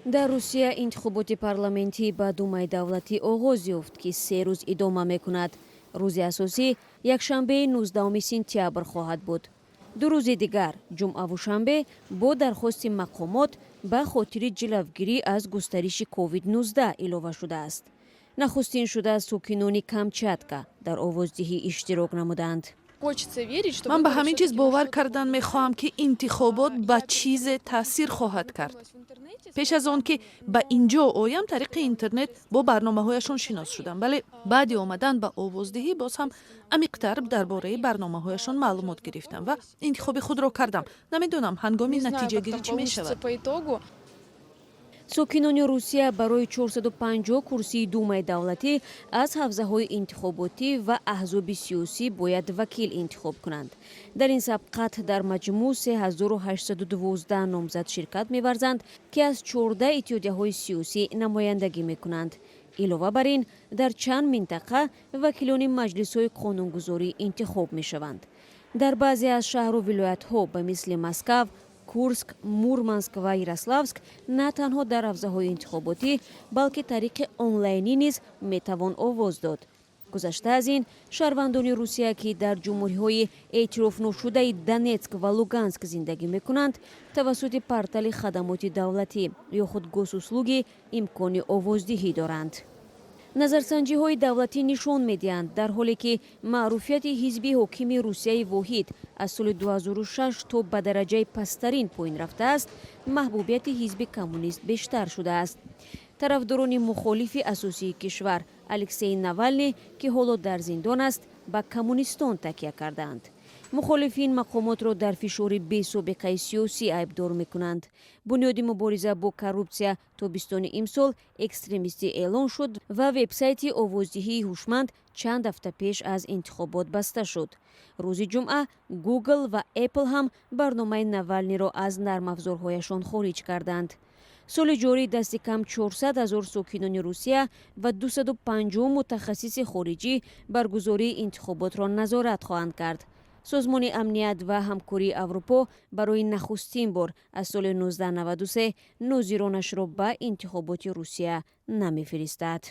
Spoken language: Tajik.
Дар Русия интихоботи парламентӣ ба Думаи давлатӣ оғоз ёфт, ки 3 рӯз идома мекунад. Рӯзи асосӣ якшанбеи 19 сентябр хоҳад буд. 2 рӯзи дигар, ҷумъаву шанбе, бо дархости мақомот ба хотири ҷилавгирӣ аз густариши COVID-19 илова шудааст. Нахустин шуда сокинони Камчатка дар овоздиҳӣ иштирок намуданд. Ман ба ҳамин чиз бовар кардан мехоҳам, ки интихобот ба чизе таъсир хоҳад кард. Пеш аз он ки ба ин ҷо оям, тариқи интернет бо барномаҳояшон шинос шудам, вале баъди омадан ба овоздиҳӣ боз ҳам амиқтар дар бораи барномаҳояшон маълумот гирифтам ва интихоби худро кардам. Намедонам, ҳангоми натиҷагирӣ чӣ мешавад. Сокинони Русия барои 450 курсии Думаи давлатӣ аз ҳавзаҳои интихоботӣ ва аҳзоби сиёсӣ бояд вакил интихоб кунанд. Дар ин сабқат дар маҷмӯъ 3812 номзад ширкат меварзанд, ки аз 14 иттиҳодияҳои сиёсӣ намояндагӣ мекунанд. Илова бар ин, дар чанд минтақа вакилони маҷлисҳои қонунгузорӣ интихоб мешаванд. Дар баъзе аз шаҳру вилоятҳо, ба мисли Москав, Курск, Мурманск ва Ярославск, на танҳо дар ҳавзаҳои интихоботӣ, балки тариқи онлайнӣ низ метавон овоз дод. Гузашта аз ин, шаҳрвандони Русия, ки дар ҷумҳуриҳои эътирофношудаи Донетск ва Луганск зиндагӣ мекунанд, тавассути портали хадамоти давлатӣ ё худ Госуслуги имкони овоздиҳӣ доранд. Назарсанҷиҳои давлатӣ нишон медиҳанд, дар ҳоле ки маъруфияти ҳизби ҳокими «Русияи воҳид» аз соли 2006 то ба дараҷаи пасттарин поин рафтааст, маҳбубияти ҳизби коммунист бештар шудааст. Тарафдорони мухолифи асосии кишвар, Алексей Навални, ки ҳоло дар зиндон аст, ба коммунистон такя кардаанд. Мухолифин мақомотро дар фишори бесобиқаи сиёсӣ айбдор мекунанд. Бунёди мубориза бо коррупсия тобистони имсол экстремистӣ эълон шуд ва вебсайти овоздиҳии ҳушманд чанд ҳафта пеш аз интихобот баста шуд. Рӯзи ҷумъа Google ва Apple ҳам барномаи Навалниро аз нармафзорҳояшон хориҷ карданд. Соли ҷорӣ дасти кам 400 ҳазор сокинони Русия ва 250 мутахассиси хориҷӣ баргузории интихоботро назорат хоҳанд кард. Созмони Амният ва ҳамкории Аврупо барои нахустин бор аз соли 1993 нозиронашро ба интихоботи Русия намефиристад.